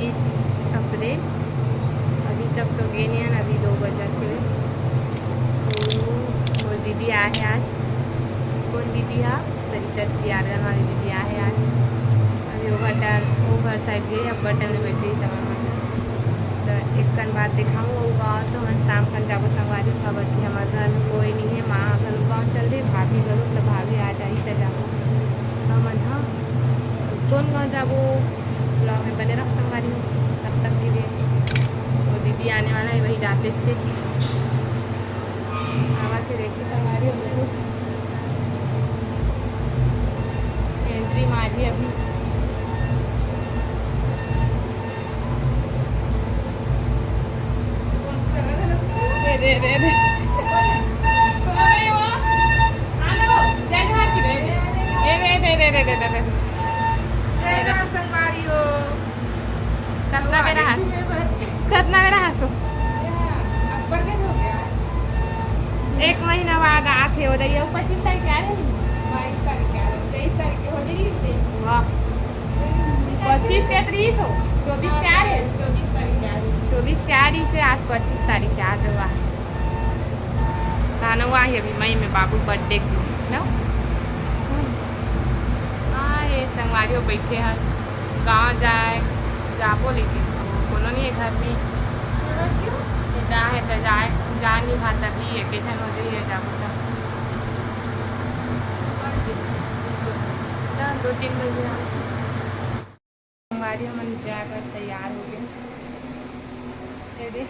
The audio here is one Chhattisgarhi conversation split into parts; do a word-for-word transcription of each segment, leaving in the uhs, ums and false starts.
इस अपडेट अभी तक तो गे नइ हन, अभी दो बजत हे। तो मोर दीदी आए हे आज। कोन दीदी हा? सरिता दीदी, आर्गन वाली दीदी आए हे आज। अभी ओवर टाइम, ओवर साइड गए, अब टाइम में बैठे ही सामान मन। तो एक कन बात दिखाऊँ, वो गाँव तो हम शाम कन जाबो संगवारी, काबर कि हमर घर में कोई नहीं है, माँ घलो गाँव चल दे, भाभी घलो, तो भाभी आ जाही तो जाबो। हमन ह कोन गाँव जाबो, ब्लॉग में बने रहो संगवारी हो। तब तक के लिए वो दीदी आने वाला है, वही जाते छे। आवाज से देखी संगवारी हो, एंट्री मारी अभी। रे, रे, रे। कतना बेरा हंसो? कतना बेरा हंसो? एक महीना बाद आत हे, ओ दई, अउ पच्चीस तारीख के आ रहे हैं। बाईस तारीख के आ रहे हैं, तेईस तारीख के हो जाएगी से। वाह। पच्चीस के तीस हो, चौबीस के आ रहे हैं। चौबीस तारीख के आ रहे हैं। चौबीस के आ रही से, आज पच्चीस तारीख के आ जाओ। ताना हुआ है अभी मई में बाबू बर्थडे के ना। हाँ, ये संगवारी हो बैठे हैं, गाँव जाए, जाबो लेकिन कोनो नहीं है घर में। जा है तो जाए, जा नहीं भा तभी एके झन हो जाइए जाबो तो। तो दो तीन बजे आओ। संगवारी हमन जाए बर तैयार हो गए। ये दे,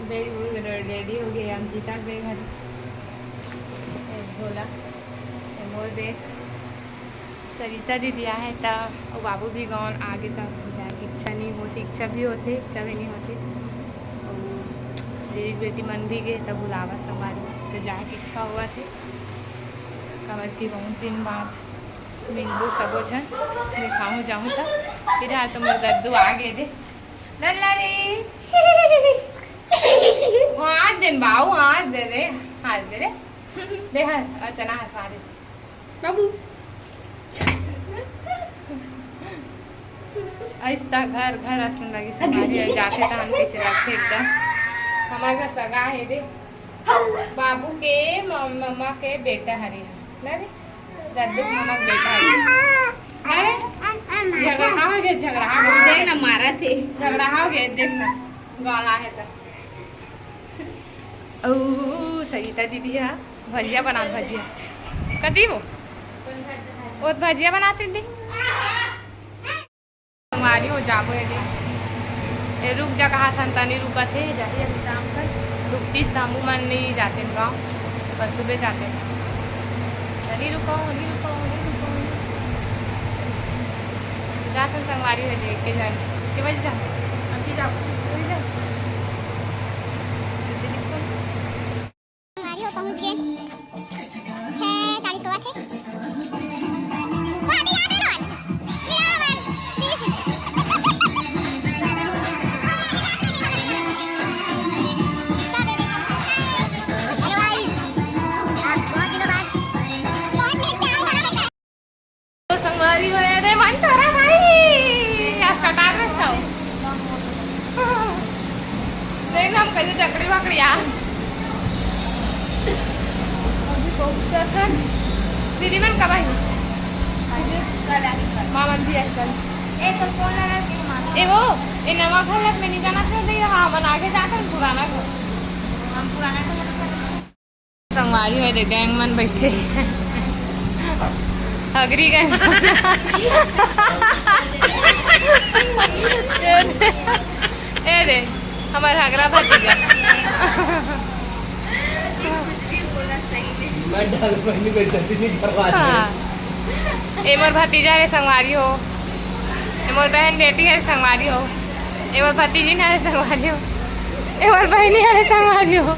दे, रेडी हो गए अंकिता के घर। ये झोला, ये मोर बैग। सरिता दीदी आहे त ओ बाबू भी गौन आगे त जाए के इच्छा नहीं होती, इच्छा भी होते, इच्छा भी नहीं होती। अउ दीदी के बेटी मन भी गए त बुलावा संगवारी त जाए के इच्छा हुआ थे, काबर कि बहुत दिन बाद मिलबो सबो झन, दिखाऊँ जाऊँ त। इधर तो मोर दद्दू आ गए दे। लल्ला रे। वो हाथ दे न बाऊ, हाथ दे रे, हाथ दे रे। दे हाथ, और चना हंसवा दे। बाबू। ऐसा घर, घर असन लगी संगवारी, जाते त हम कैसे रखे एकदम। हमारे घर सगा है दे। बाबू के म-, मम्मा के बेटा हरे, ना रे? दद्दू के मम्मा के बेटा हरे। ना रे? झगड़ा हो गया, झगड़ा हो गया। देख ना, मारा थे। झगड़ा हो गया, देख ना। गाला है तो। ओ, सरिता दीदी है, भजिया बना, भजिया। कती वो? वो भजिया बनाते दी। संगवारी हो जाबो एदे। ए, रुक जा कहा थन, तनी रुकत हे, जाही अभी शाम तक। रुकतीस त हमू मन नहीं जाते गाँव, पर सुबह जाते। तनी रुको, नहीं रुको, नहीं रुको। जाथन संगवारी हो दे, के जान, के बजे जा? अभी जा, अभी जा। जैसे लिखो। संगवारी हो पहुंच गए। छः चालीस होवत हे। वाह, दिया ना रोज। दिया मन। Hello guys। आज बहुत दिनों बाद। बहुत दिन से आए हैं। तो संगवारी हो रे, वन छोरा भाई, आज कटा रहे सब। देख हम कैसे जकड़ी बकड़ी आ। अभी पहुंचा था। दीदी मन कब आई? माँ मन भी आई कल। ए, तो फोन लगा के माँ। ए वो, ए नवा घर लग में नहीं जाना था, नहीं, हाँ, मन आगे जाकर पुराना घर। हम पुराना घर लग में संगवारी हो दे, गैंग मन बैठे। हगरी गैंग। ए दे, हमर हगरा भतीजा। मैं डाल बहनी बेइज्जती नहीं करवा रहा। हाँ। ए मोर भतीजा रे संगवारी हो, ए मोर बहन बेटी है संगवारी हो, ए मोर भतीजी है संगवारी हो, ए मोर बहनी है संगवारी हो।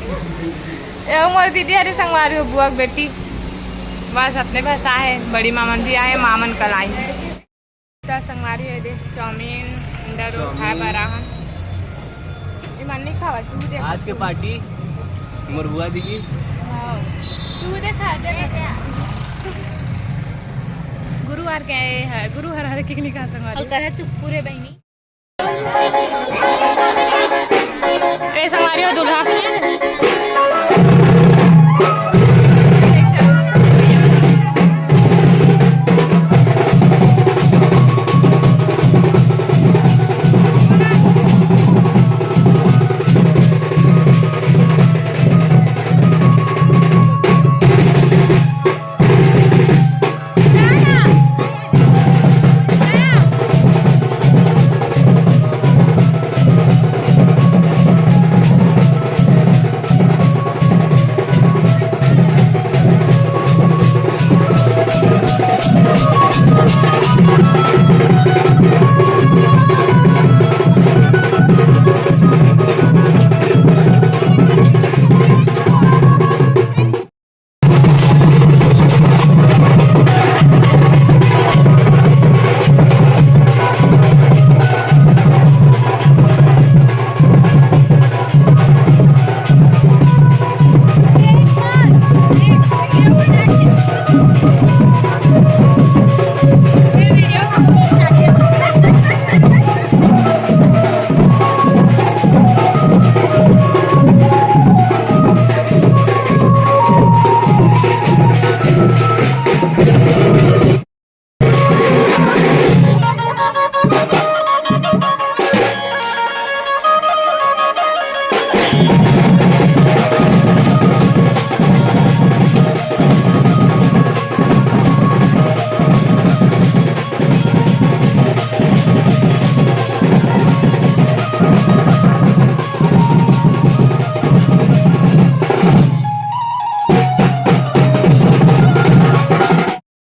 ए, मोर दीदी हरे संगवारी हो, बुआ के बेटी। बस अपने भसा है, बड़ी मामन भी आए, मामन कल आई। त संगवारी हो दे, चाउमीन, अंडा रोल खाए बर आहन। ये मन नहीं खावा, तू दे। आज के पार्टी मोर बुआ दीदी। हाँ। तू दे खा, दे, दे। गुरुवार के आए हैं, गुरु हर हर की नहीं खा संगवारी। कल करे चुप पूरे बहनी। ए संगवारी हो, दूल्हा।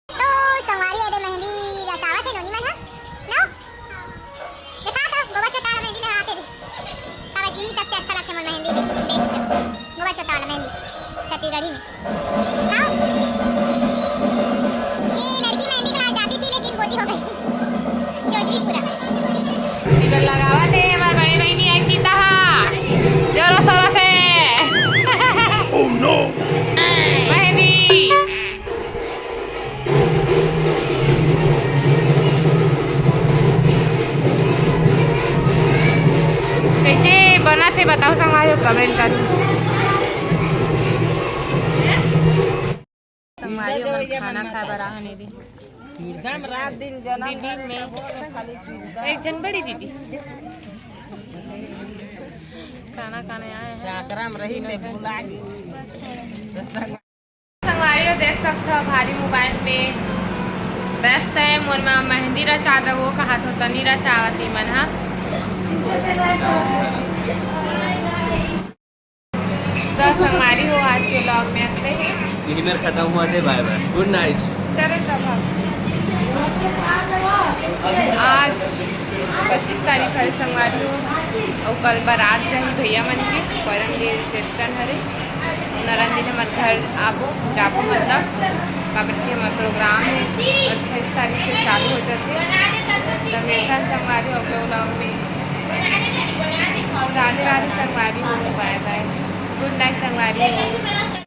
तो संगवारी, एदे मेहंदी रचावत हे नोनी मन ह, ना? देखा तो, गोबर चोता वाला मेहंदी ले हाथ हे दे। काबर कि सबसे अच्छा लगथे मोर मेहंदी दे, best। गोबर चोता वाला मेहंदी, छत्तीसगढ़ी में। हाँ? ये लड़की मेहंदी class जाती थी, लेकिन गोदी हो गई। जोजली पूरा। इधर लगावत हे हमार बड़ी बहिनी अंकिता हा। जोरों शोरों से। Oh no! मेहंदी। कैसे बनत हे बताओ संगवारी हो, comment करो। संगवारी हो, हमन खाना खाए बर आहन एदे। एकदम रात दिन जनम दीदी में। एक झन बड़ी दीदी। खाना खाने आए हैं। चाकरा में रही ते भुला गई। संगवारी हो, देख सकत हो, भारी mobile में व्यस्त हे। मोर मा मेहंदी रचा दो, वो कहा तो तनी रचावती मन हा। तो संगवारी हो, आज के vlog में अतने ही। इही मेर खतम होवत हे, bye bye, good night। चलो तब हम आज पच्चीस तारीख हरे संगवारी हो, अउ कल बारात जाही भैया मन के, कोइरंग के reception हरे। नरन दिन हमर घर आबो, जाबो मतलब, काबर कि हमर program हे अट्ठाईस तारीख से चालू हो जाथे। त मिलथन संगवारी हो अगले vlog में। राधे राधे संगवारी हो, bye bye, good night संगवारी हो।